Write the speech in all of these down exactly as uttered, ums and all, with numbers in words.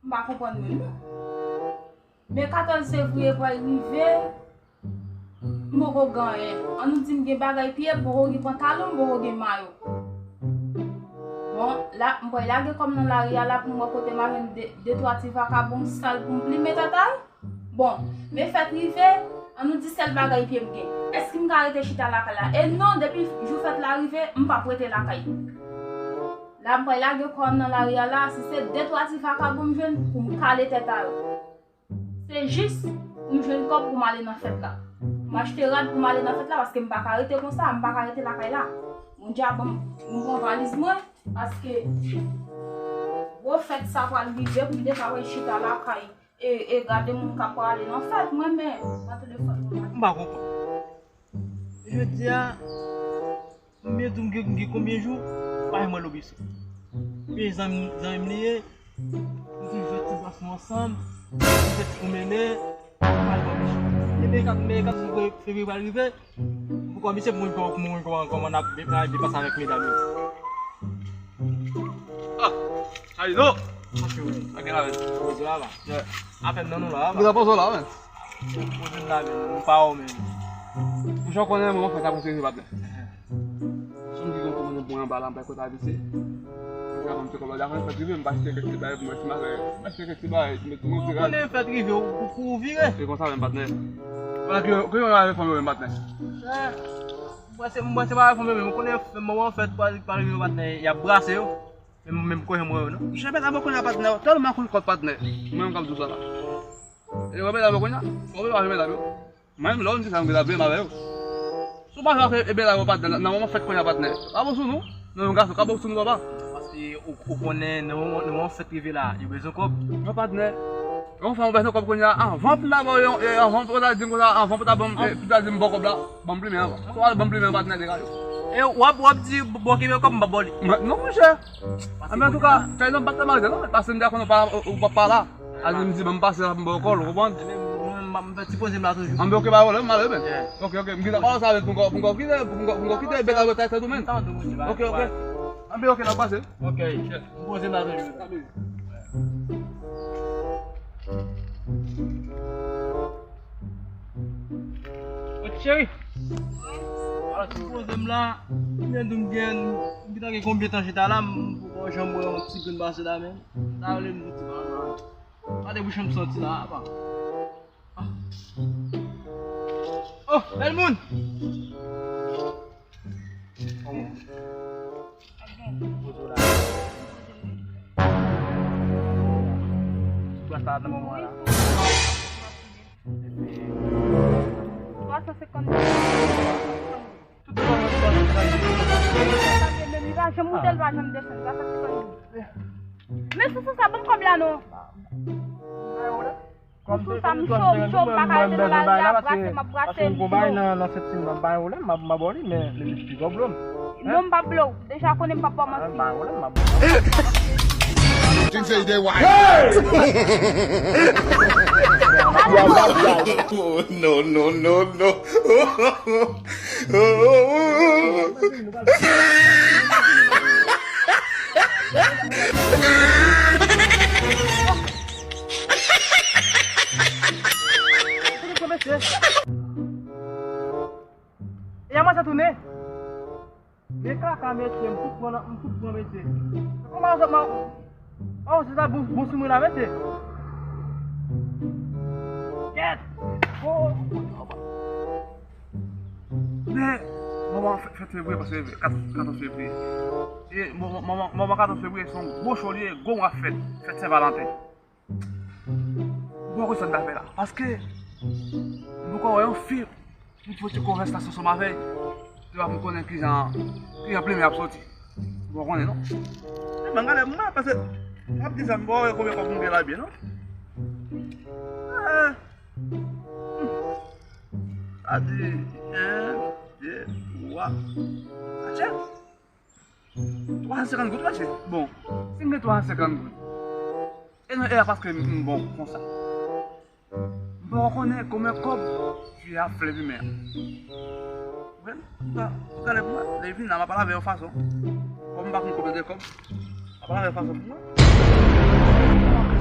M pa konprann menm non. Men katòz fevriye pral rive, m poko gen anyen. An nou di m gen bagay piye, m poko gen pantalon, m poko gen mayo. Bon, la, m pral lage kò m nan lari a la pou m wè kote m a jwenn de, de twa ti vakabon sal pou m plimen tèt a yo. Bon, men fèt rive, an nou di sèl bagay pye m gen. Èske m ka rete chita lakay la? E non, depi jou fèt la rive, m p ap rete lakay. La, m pral lage kò m nan lari a la, si se de twa ti vakabon m jwenn pou m kale tèt a yo. Se jis pou m jwenn kòb pou m ale nan fèt la. M achte rad pou m ale nan fèt la, paske m pa ka rete konsa, m pa ka rete lakay la. Bondye a ban m, m pran valiz mwen, paske gwo fèt sa pral rive pou m te ka wè chita lakay. E, e gade moun k ap prale nan fèt, mwen menm, nan telefòn mwen. M pa konprann. Jodi a, m byen di w m gen, m gen konbyen jou, m pa janm wè Lobiso. Men zanmi, zanmi m li ye, nou te jwe ti bas nou ansanm, nou te ti pwomennen, nou al bò pèch. E men kat, men kat jou fevriye pral rive, Pou kòm misye pou mwen, pou mwen kòman, kòman n ap byen, n ap byen pase avèk medam yo. Ah, Chalino! Ok, wi. Ok, la, men. Yeah. Apèn nan nou la, men. Mwen la poze la, men. Poze la, men. Mwen pa ou, men. Mwen jan konnen, mwen fè sa pou sezi patnè. Sou m di yon kòmandan pou anba la, m pa kote abite. Mwen ka ban m ti kòb la, dakò, fè prive, m pa achte kèk ti bagay pou mwen, ti bagay. M achte kèk ti bagay, ti mèt, ti mèt, ti rad. Ou konnen fèt rive, ou, ou, ou vire. E konsa, men, patnè. Wala, ki, ki yon lave fanm yo, men, patnè. Eh, m panse, m panse pa fanm yo menm. Ou konnen moman fèt pa, pa rive patnè, y ap brase yo. Men, men m konnen mwen yo non. Jan medam yo konnen patnè, tèlman kout kòt patnè. Mwen menm k ap di w sa la. E wè medam yo konnen, wè medam yo. Mwen menm lè w di sa, m gen la blèm avè yo. Si w pa fè e medam yo patnè, nan moman fèt konnen patnè. Pa bon sou nou. Non, yon gason ka bon sou nou papa. Paske ou, ou konnen nan moman, nan moman fèt rive la, yo bezwen kòb. Non patnè. Yon fanm ou bezwen kòb kounye a, anvan pou ta ba w yon, e, anvan pou ta di m konsa, anvan pou ta ban m, e, pou ta di m ba w kòb la, ban m plimen anvan. Si w pa ban m plimen patnè, dega yo. E w ap, w ap di, bon, kenbe kòb m pa ba w li. Non, monchè. Anben, antouka, fè yon bat la mari non, paske m te konn ou pa, ou, ou pa la. Al di m di, ban m pase la pou m ba w kòb, ou konprann? Anben, m, m, m fè ti poze m la toujou. Anben, ok, pa pwoblèm, m ale, men. Ok, ok, m gentan pale sa avèk pou m, pou m kite, pou m, pou m kite bèl avètay sa tou, men. Ok, ok. Anben, ok, n ap pase. Ok, chèf. M poze m la toujou. Kot cheri? Alò, si w poze m la, m gen, m gen, m gentan gen konbyen tan chita la, m poko janm wè yon ti grenn pase la menm. Sa vle m di ti pale la. Gade bouch mwen m santi la, apa. Ah. Oh, bèl moun! Kòman? Twa sa nan moman la. Twa san senkant. Tout moman twa san senkant. Li pa janm moute, li pa janm desann, twa san senkant. Men sou, sou sa, ban m kòb la non. Sou sa, m cho, m cho, m pa ka rete nan lari a, brase, m ap brase, m cho. Nan, nan sèt sim nan, bay ou la, m ap, m ap ba w li, men li pi gwo blo m. Non, m p ap blo w. Deja konnen m p ap ba w manti. Bay ou la, m ap ba w. Think say they white. Oh, no, no, no, no. E a mwen sa tounen. Men kaka mesye, m fout pran, m fout pran mesye. Kòman sa, man? Oh, se sa bon, bon sou mwen la mesye. Kèt! Oh! Men, moman fèt, fèt fevriye, paske kat, katòz fevriye. E moman, moman, moman katòz fevriye, se yon gwo cho li ye, gwo mwa fèt, fèt Sen Valanten. Bon, ki sa n ta fè la? Paske, m poko wè yon fi, m fouti konvèsasyon ansanm avè l. Se pa pou m konnen kijan, kijan plimen ap soti. Bon, konnen non. E ban gade mwen, paske, m ap di sa, m poko wè konbyen kòb m gen la byen non. Eh. Sa di, en, de, twa. Atchè. Twa san senkant goud, mesye. Bon, si m gen twa san senkant goud, e nan e a paske m, m bon konsa. M poko konnen konbyen kòb fi a fle plimen an. Ou konprann? Gade pou mwen, lè vin la, m ap pale avè yon fason. Kòm m pa konn konbyen de kòb, m ap pale avè yon fason pou mwen.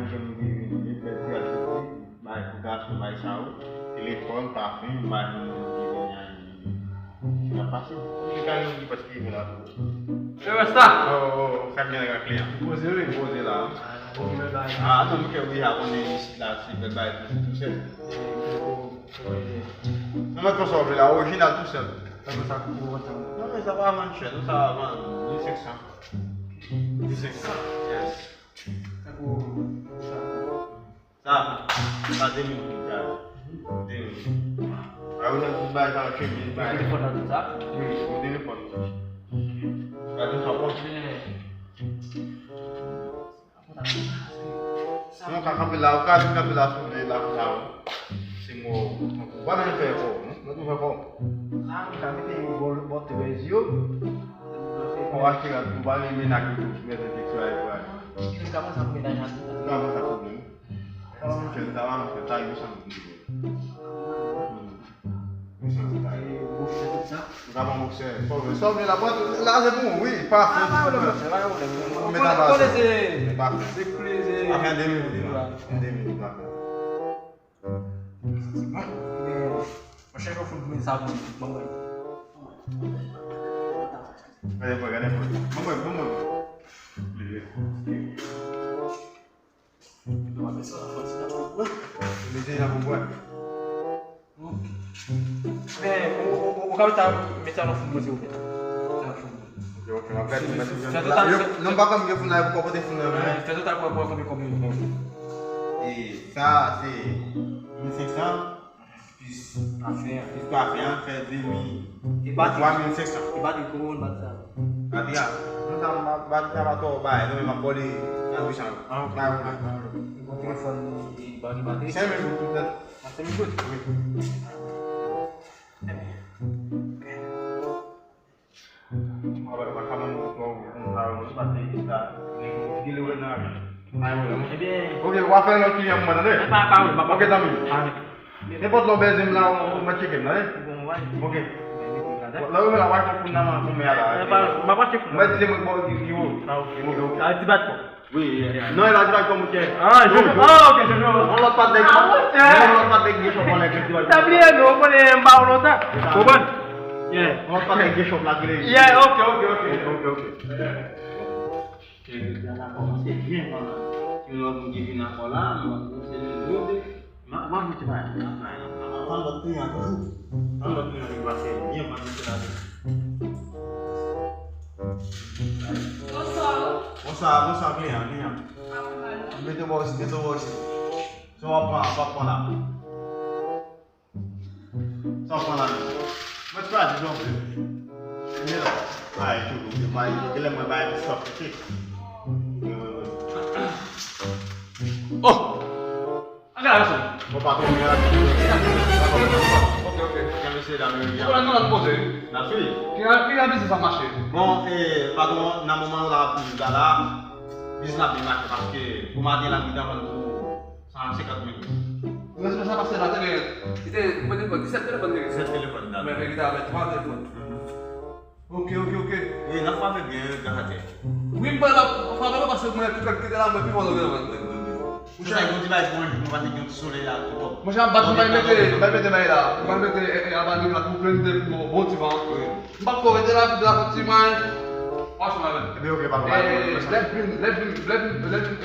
Manje moun ki vini, li bèl ti al soti, bay pou gason, bay sa yo. Telefòn, pafen, bay moun ki vini a. N ap pase. Li ka jwenn li paske li la tou. E Rasta! Oh, oh, oh, sa gen nan kliyan. Poze, wi. Poze la. Ah, non, nou kè wi, a konnen isit la, se bèl bay pou tou sèl. Nan mwen konsa w vle la, orijinal tou sèl. Sa pou sa pou vann sa. Non, men sa pa vann chè, non, sa va vann mil senk san. Mil senk san, yes. Sa pou sa. Sa, sa de mil goud, guys. De mil. A, ou nan tout bagay sa, chemiz, bagay. Telefòn nan tout sa? Wi, ou telefòn. Ou ka kanpe la, ou ka vin kanpe la sou mwen la, la, la. Se mò. Ou pa menm fè kò, non? Mwen tou fè kò. Ah, ou ka mete bò, bò trèz yo. Ou achte la, ou pa gen menaj ou tou, mete fiks la, e vre. Ou ka panse pou menaj la tou. Ou ka panse pou mwen. Sa va, mwen fè, sa va, mwen fè, sa, yo, sa, mwen fè. Ou ka pran boksè. Sòv, sòv li la, pran, la, se pou ou, wi, pafè. Ah, pa pwoblèm, monchè, pa pwoblèm. Ou met anba. Ou konnen se, se kle, se. Apre de minit, la. De minit, la. Monchè, yo fout mwen sa, bon, bon, bon. Gade, bon, gade, bon. Bon, bon, bon, bon. Mete la pou bwè. Men, ou, ou, ou, ou ka mete sa, mete sa nan foun mwen, silvouplè. Sa nan foun mwen. Ok, ok, m ap gade, m ap gade. Fè total, yo, fè, non, m pa konn gen foun la, pou pote foun nan, men. Fè total pou, pou konbyen, konbyen. E sa, se mil senk san. Plis pafen an. Plis pafen an, fè de mil. E batri. Twa mil senk san. E batri, kòman batri sa? Batri a, nou sa, batri sa pa twò bay, nou menm ap bòle nan wi chan. Ah, ok. Bay ou la. Yon telefòn, e, ba li batri. Senk mil goud tout nèt. Ah, senk mil goud? Wi. Ebyen. Mwen pa ka ban nou yon sa yo, paske sa, nèg yo file wè nan, nan yo, non. Ebyen, ok, w a fè lòt kliyan pou mwen, tande? Mwen pa, pa, pa, pa. Ok, tanmi. Ah. Nenpòt lè w bezwen m la, w, w mèt tcheke m, tande? Bon, w a. Ok. Lè w rive la, w achte foun nan men, men a la. Mwen pa, mwen pa achte foun. Mwen di se mwen ki ba w ki, ki wo. Ah, ok. Ok, ok. Ah, ti bat kò. Wi, non, e la di bay kòm ou tchè. Ah, je, ah, ok, je, je. On lòt patnè. Ah, monchè. On lòt patnè ki gen chòp anlè ki di bay. Tabliye nou, ou konnen m ba ou lontan. Konprann? Yeah. On lòt patnè ki gen chòp la ki le. Yeah, ok, ok, ok. Ok, ok. Jodi a la kòmanse byen, pandan ki lòt moun ki vin ankò la, nou ap kòmanse nou jodi. Mwen, mwen, mwen, se pa yon, mwen, mwen, mwen, mwen, lòt kliyan toujou. Mwen, lòt kliyan ki pase byen, mwen, mwen, se la. Bonswa. Bonswa, bonswa, kliyan, kliyan. Mete w bò isi, mete w bò isi. Sa w ap pran, sa w ap pran la? Sa w ap pran la menm? Mwen, twa di jan vle. Mete la. Bay, tou, tou, bay, genlè mwen bay pou chòp, ok? Wi, wi, wi. Oh! An gade sou. Bon, patwon, men la. Ok, ok. Kèm mesye dam yo. Ou la nan lòt kote. N ap swiv. Ki, ki jan biznis ap mache? Bon, e, patwon, nan moman la, la, biznis la ap byen mache paske pou maten la, m gentan vann pou san senkant mil goud. Ou responsav pase la, te gen, li te, konbyen telefòn? Disèt telefòn te gen. Disèt telefòn, dam. Men, men, li te avè twa telefòn. Ok, ok, ok. E, n ap frape byen, wi, gras a Dye. Wi, m pral frape byen paske mwen, tout lè m kite la, mwen pi fò nan mwen. Monchè, yon ti bagay pou mwen, nou pa te gen ti solèy la, tou top. Monchè, m pa t bay mete, bay mete bay la. M pa mete, e, e, anba nou la pou plen de bon, bon ti van. Wi. M pa ko rete la, pou la fè ti mwen. Franchman, men. Ebyen, ok, pa pwoblèm. E, lè vin, lè vin, lè vin, lè vin, e,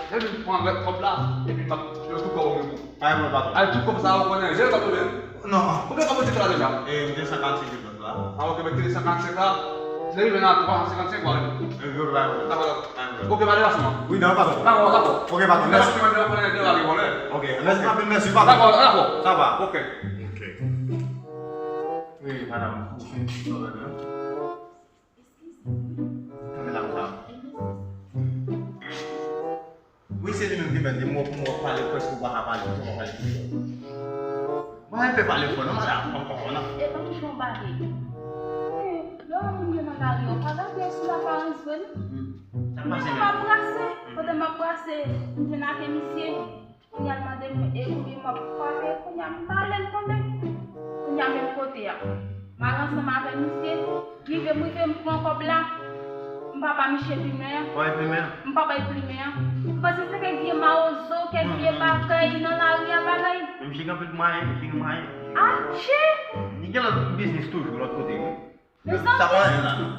lè vin pran rèt kòb la, epi m ap, yo tout kòb mwen. Pa gen pwoblèm, patwon. Ay, tout kòb sa, ou konnen, jere pa pwoblèm. Non. Konbyen kòb ou te fè la deja? E, m te san karannsenk goud la. Ah, ok, mwen te san karannsenk la. Lè rive nan twa san senkannsenk, w a rive. E, yo, pa gen pwoblèm. Dakò, dakò. Pa gen pwoblèm. Ok, pa deplase, non? Wi, non, patwon. Dakò, dakò. Ok, patwon. Mèsi. Mèsi, mèsi, mèsi, mèsi. Ok, mèsi, patwon. Sa va. Ok. Ok. Wi, madanm, ou fin ti pwoblèm, non? Kanpe la konsa. Wi, se li menm ki mèt li. Mwen, pou mwen pale prèske ou pa ka pale, ou pa pale pi fò. Mwen, enpe pale fò, non, madanm? Ou konprann, non? E ban m di yon bagay. Lè yon moun gen nan lari, ou pa gade sou laparans vre, non. Sa pase menm. Mwen, m ap brase. Pandan m ap brase, m jwenn ake misye. Kounye a l mande m, e konbyen m ap frape, kounye a m pale l konnen. Kounye a menm kote a. M al ansanm avè misye, rive m rive m pran kòb la. M pa ba misye plimen an. Ou pa bay plimen an? M pa bay plimen an. M panse se kèk vye mawozo, kèk vye bagay nan lari a bagay. Men misye gen anpil mwayen, misye gen mwayen. Atchè! Li gen lòt biznis toujou, lòt kote, wi. Mezanmi. Sa pa anyen la, non.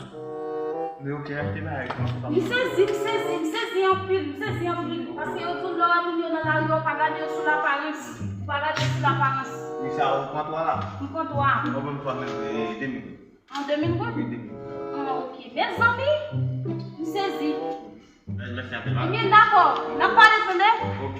Men ok, achte bagay, kòman se pa. M sezi, m sezi, m sezi anpil, m sezi anpil. Paske yo di w lè w wè moun yo nan lari, ou pa gade yo sou laparans. Ou pa gade yo sou laparans. Wi, sa ou pran twa la? M pran twa. Ou ban m twa menm, e, de mil goud. An de mil goud? Wi, de mil goud. Ah, ok. Mezanmi, m sezi. Mèsi anpil, madanm. Ebyen, dakò. N ap pale, tande? Ok.